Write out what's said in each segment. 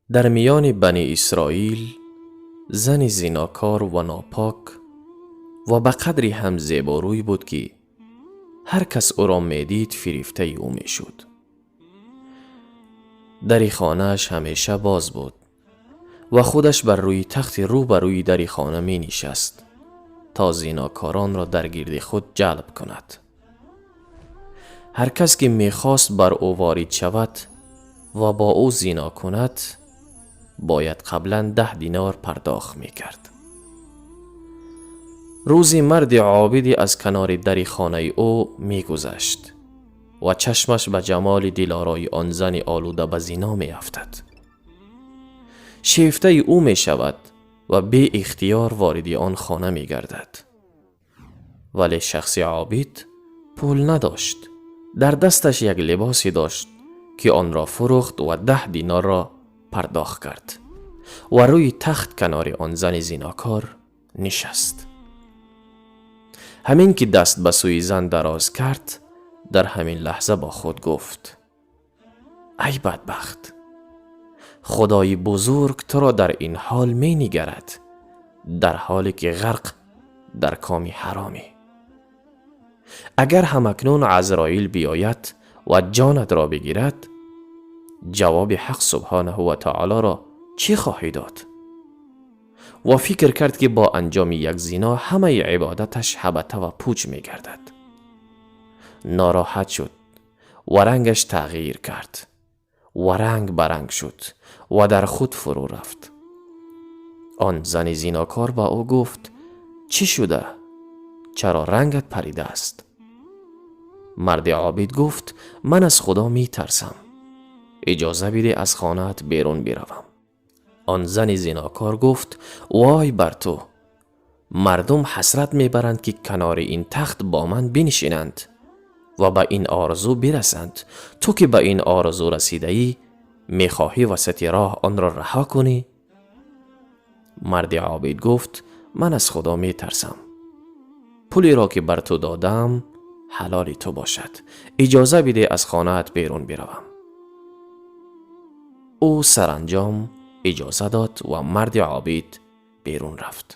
Дар миёни Бани Исроил зани зинокор ва нопок ва ба қадри ҳам зеборӯй буд, ки ҳар кас ӯро медид, фирифтаи ӯ мешуд. Дари хонааш ҳамеша боз буд ва худаш бар рӯи тахти рӯ ба рӯи дари хона менишаст, то зинокоронро дар гирди худ ҷалб кунад. Ҳар кас ки мехост бар ӯ ворид шавад ва бо ӯ зино кунад, бояд қаблан 10 динор пардохт мекард. Рӯзе марди обиде аз канори дари хонаи ӯ мегузашт ва чашмаш ба ҷамоли дилорои он зани олуда ба зино меафтад. Шефтаи ӯ мешавад ва беихтиёр вориди он хона мегардад. Вале шахси обид пул надошт. Дар дасташ як либосе дошт, ки онро фурӯхт ва 10 динорро пардохт кард ва рӯи тахт канори он зани зинокор нишаст. Ҳамин ки даст ба сӯи зан дароз кард, дар ҳамин лаҳза бо худ гуфт: «Ай бадбахт, Худои бузург туро дар ин ҳол менигарад, дар ҳоле ки ғарқ дар коми ҳаромӣ. Агар ҳамакнун Азроил биёяд ва ҷонатро бигирад, ҷавоби Ҳақ субҳонаҳу ва таолоро чӣ хоҳӣ дод?» Ва фикр кард, ки бо анҷоми як зино ҳамаи ибодаташ ҳабата ва пуч мегардад. Нороҳат шуд ва рангаш тағйир кард ва ранг ба ранг шуд ва дар худ фурӯ рафт. Он зани зинокор ба ӯ гуфт: «Чӣ шуда? Чаро рангат паридааст?» Марди обид гуфт: «Ман аз Худо метарсам, иҷоза биде аз хонаат берун биравам». Он зани зинокор гуфт: «Вой бар ту! Мардум ҳасрат мебаранд, ки канори ин тахт бо ман бинишинанд ва ба ин орзу бирасанд. Ту ки ба ин орзу расидаӣ, мехоҳӣ васати роҳ онро раҳо кунӣ?» Марди обид гуфт: «Ман аз Худо метарсам. Пулеро ки бар ту додам, ҳалоли ту бошад. Иҷоза биде аз хонаат берун биравам». Ӯ саранҷом иҷоза дод ва марди обид берун рафт.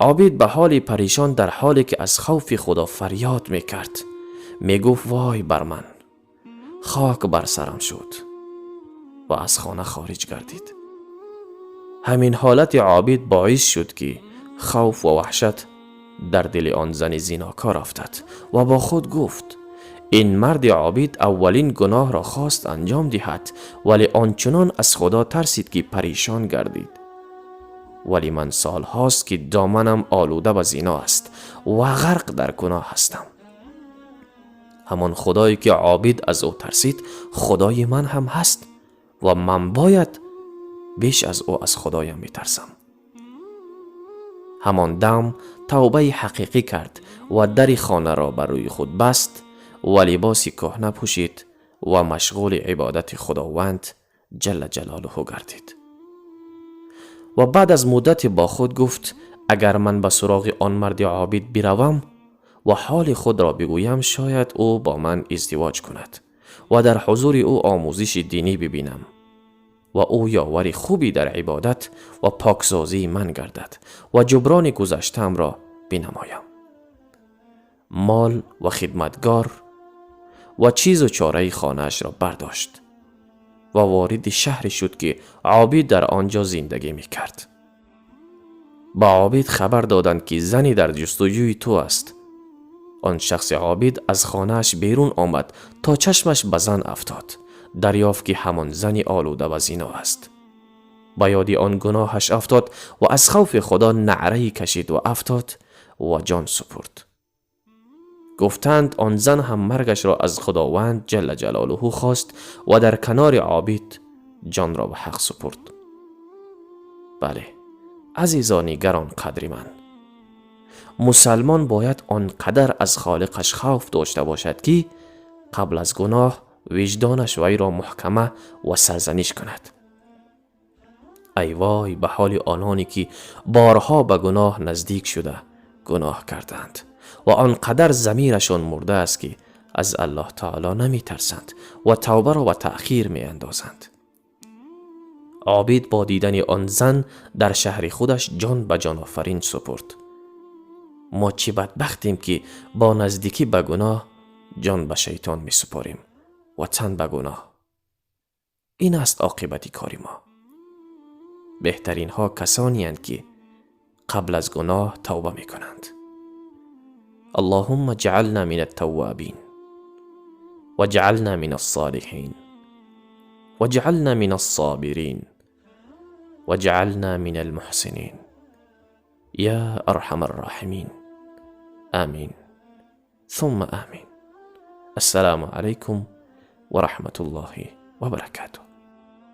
Обид ба ҳоли паришон, дар ҳоле ки аз хавфи Худо фарёд мекард, мегуфт: «Вой бар ман, хок бар сарам шуд», ва аз хона хориҷ гардид. Ҳамин ҳолати обид боис шуд, ки хавф ва ваҳшат дар дили он зани зинокор афтад ва бо худ гуфт: «Ин марди обид аввалин гуноҳро хост анҷом диҳад, вале ончунон аз Худо тарсид, ки паришон гардид. Вале ман солҳост, ки доманам олуда ба зино аст ва ғарқ дар гуноҳ ҳастам. Ҳамон Худое ки обид аз ӯ тарсид, Худои ман ҳам ҳаст ва ман бояд беш аз ӯ аз Худоям битарсам». Ҳамон дам тавбаи ҳақиқӣ кард ва дари хонаро бар рӯи худ баст ва либоси кӯҳна пӯшид ва машғули ибодати Худованд ҷалла ҷалолуҳу гардид. Ва баъд аз муддате бо худ гуфт: «Агар ман ба суроғи он марди обид биравам ва ҳоли худро бигӯям, шояд ӯ бо ман издивоҷ кунад ва дар ҳузури ӯ омӯзиши динӣ бибинам ва ӯ ёвари хубе дар ибодат ва поксозии ман гардад ва ҷуброни гузаштаамро бинамоям». Мол ва хидматгор ва чизу чораи хонаашро бардошт ва вориди шаҳре шуд, ки обид дар он ҷо зиндагӣ мекард. Ба обид хабар доданд, ки зане дар ҷустуҷӯи ту аст. Он шахси обид аз хонааш берун омад, то чашмаш ба зан афтод. Дарёфт, ки ҳамон зани олуда ба зино аст. Ба ёди он гуноҳаш афтод ва аз хавфи Худо наърае кашид ва афтод ва ҷон супурд. Гуфтанд, он зан ҳам маргашро аз Худованд ҷалла ҷалолуҳу хост ва дар канори обид ҷонро ба ҳақ супурд. Бале, азизони гаронқадри ман, мусалмон бояд он қадар аз Холиқаш хавф дошта бошад, ки қабл аз гуноҳ виҷдонаш вайро муҳкама ва сарзаниш кунад. Ай вой ба ҳоли ононе, ки борҳо ба гуноҳ наздик шуда гуноҳ карданд ва он қадар замирашон мурда аст, ки аз Аллоҳ таоло наметарсанд ва тавбаро ба таъхир меандозанд. Обид бо дидани он зан дар шаҳри худаш ҷон ба ҷонофарин супурд. Мо чӣ бадбахтем, ки бо наздикӣ ба гуноҳ ҷон ба шайтон месупорем ва тан ба гуноҳ. Ин аст оқибати кори мо. Беҳтаринҳо касонеанд, ки қабл аз гуноҳ тавба мекунанд. Аллоҳумма ҷаална мин аттаввабин ваҷъална мин ассолиҳин ваҷъална мин ассобирин ваҷъална мин алмуҳсинин я арҳама арроҳимин. Амин сумма амин. Ассалому алайкум ва раҳматуллоҳи ва баракатуҳ.